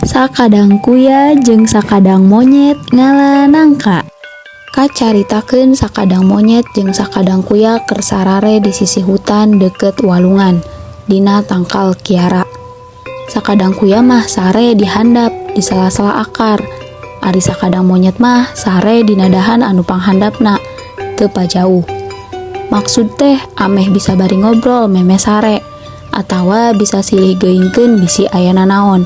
Sakadang kuya jeung sakadang monyet ngala nangka. Kacaritakeun sakadang monyet jeung sakadang kuya keur sarare di sisih hutan deukeut walungan, dina tangkal kiara. Sakadang kuya mah sare di handap di sela-sela akar. Ari sakadang monyet mah sare dina dahan anu panghandapna, teu pajauh. Maksud teh ameh bisa bari ngobrol memeh sare, atawa bisa silih geuingkeun bisi aya nanaon.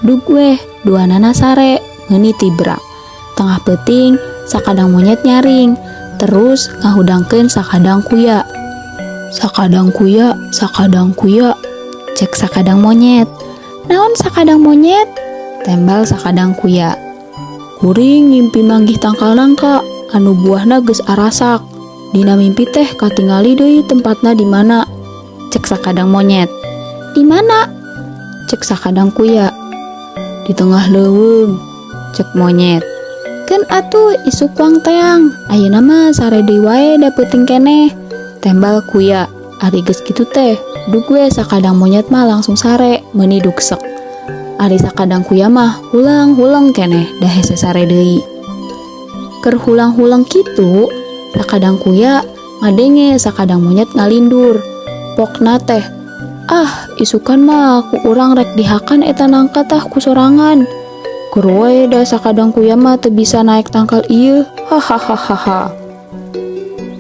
Dug weh duanana sare meuni tibra. Tengah peuting sakadang monyet nyaring, terus ngahudangkeun sakadang kuya. "Sakadang kuya, sakadang kuya," cek sakadang monyet. "Naon, sakadang monyet?" tembal sakadang kuya. "Kuring ngimpi manggih tangkal nangka anu buahna geus arasak. Dina mimpi teh katingali deui tempatna di mana," cek sakadang monyet. "Di mana?" cek sakadang kuya. "Di tengah leuweung," cek monyet. "Keun atuh isuk wang teang, ayeuna mah sare deui wae, da peuting keneh," tembal kuya. Ari geus kitu teh, dug we sakadang monyet mah langsung sare meuni duksek. Ari sakadang kuya mah hulang-huleng keneh, da hese sare deui. Keur hulang-huleng kitu, sakadang kuya ngadenge sakadang monyet ngalindur. Pokna teh, "Ah, isukan mah ku urang rek dihakan eta nangka tah ku sorangan. Keur we da sakadang kuya mah teu bisa naek tangkal ieu, hahahaha."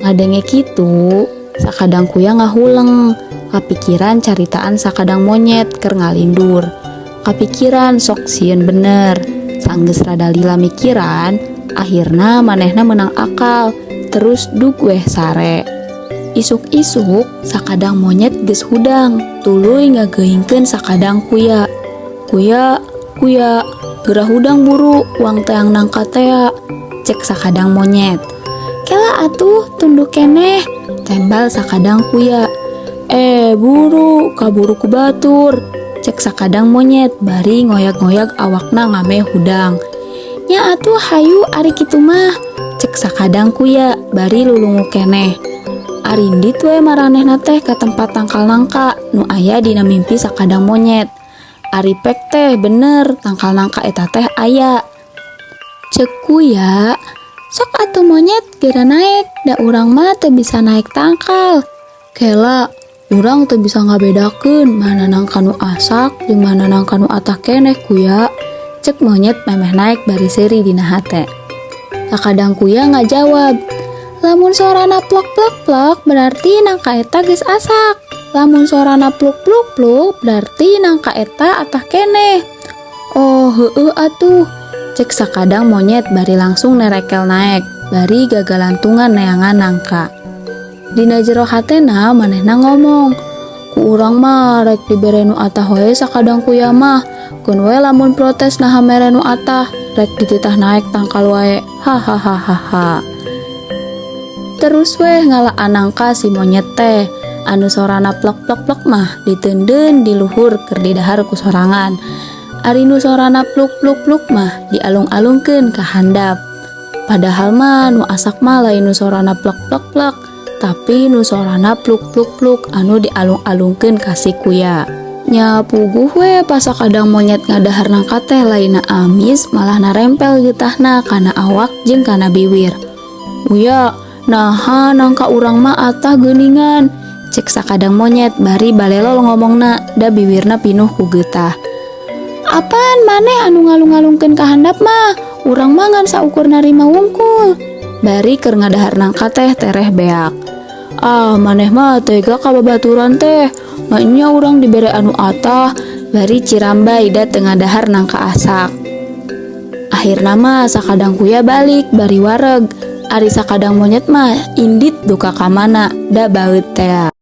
Ngadenge kitu, sakadang kuya ngahuleng, kapikiran caritaan sakadang monyet keur ngalindur. Kapikiran sok sieun bener. Sanggeus rada lila mikiran, akhirna manehna menang akal, terus dug weh sare. Isuk-isuk sakadang monyet geus hudang, tuluy ngageuingkeun sakadang kuya. "Kuya, kuya, geura hudang buru, wang teang nangka tea," cek sakadang monyet. "Kela atuh, tunduh keneh," tembal sakadang kuya. "Eh, buru, kaburu ku batur," cek sakadang monyet bari ngoyag-ngoyag awakna ngameh hudang. "Nya atuh, hayu ari kitu mah," cek sakadang kuya bari lulungu keneh. Arindit we maranehna teh ka tempat tangkal nangka nu aya dina mimpi sakadang monyet. Ari pek teh bener tangkal nangka eta teh aya. Cek kuya, "Sok atuh monyet, geura naek, da urang mah teu bisa naek tangkal." "Kela, urang teu bisa ngabedakeun mana nangka nu asak jeung mana nangka nu atah keneh, kuya," cek monyet memeh naek bari seuri dina hate. Sakadang kuya ngajawab, "Lamun sorana plok plok plok, berarti nangka eta geus asak. Lamun sorana pluk pluk pluk, berarti nangka eta atah keneh." "Oh, heueuh atuh," cek sakadang monyet bari langsung nerekel naek, bari gagalantungan neangan nangka. Dina jero hatena manehna ngomong, "Ku urang mah rek dibere nu atah wae sakadang kuya mah. Keun we lamun protes naha mere nu atah, rek dititah naek tangkal wae. Hahahaha." Terus weh ngalaan nangka si monyet teh. Anu sorana plok plok plok mah diteundeun di luhur keur didahar ku sorangan. Ari nu sorana pluk pluk pluk mah dialung-alungkeun ka handap. Padahal mah nu asak mah lain nu sorana plok plok plok, tapi nu sorana pluk pluk pluk anu dialung-alungkeun ka si kuya. Nya puguh we pas sakadang monyet ngadahar nangka teh lainna amis, malah narempel getahna kana awak jeung kana biwir. "Uya, naha nangka urang mah atah geuningan?" cek sakadang monyet bari balelol ngomongna, da biwirna pinuh ku getah. "Apan maneh anu ngalung-ngalungkeun ka handap mah, urang mah ngan saukur narima wungkul." Bari keur ngadahar nangka teh tereh beak. "Ah, maneh mah tega ka babaturan teh, maenya urang dibere anu atah," bari cirambay da teu ngadahar nangka asak. Akhirna mah sakadang kuya balik bari wareg. Ari sakadang monyet mah indit duka ka mana, da baeut tea.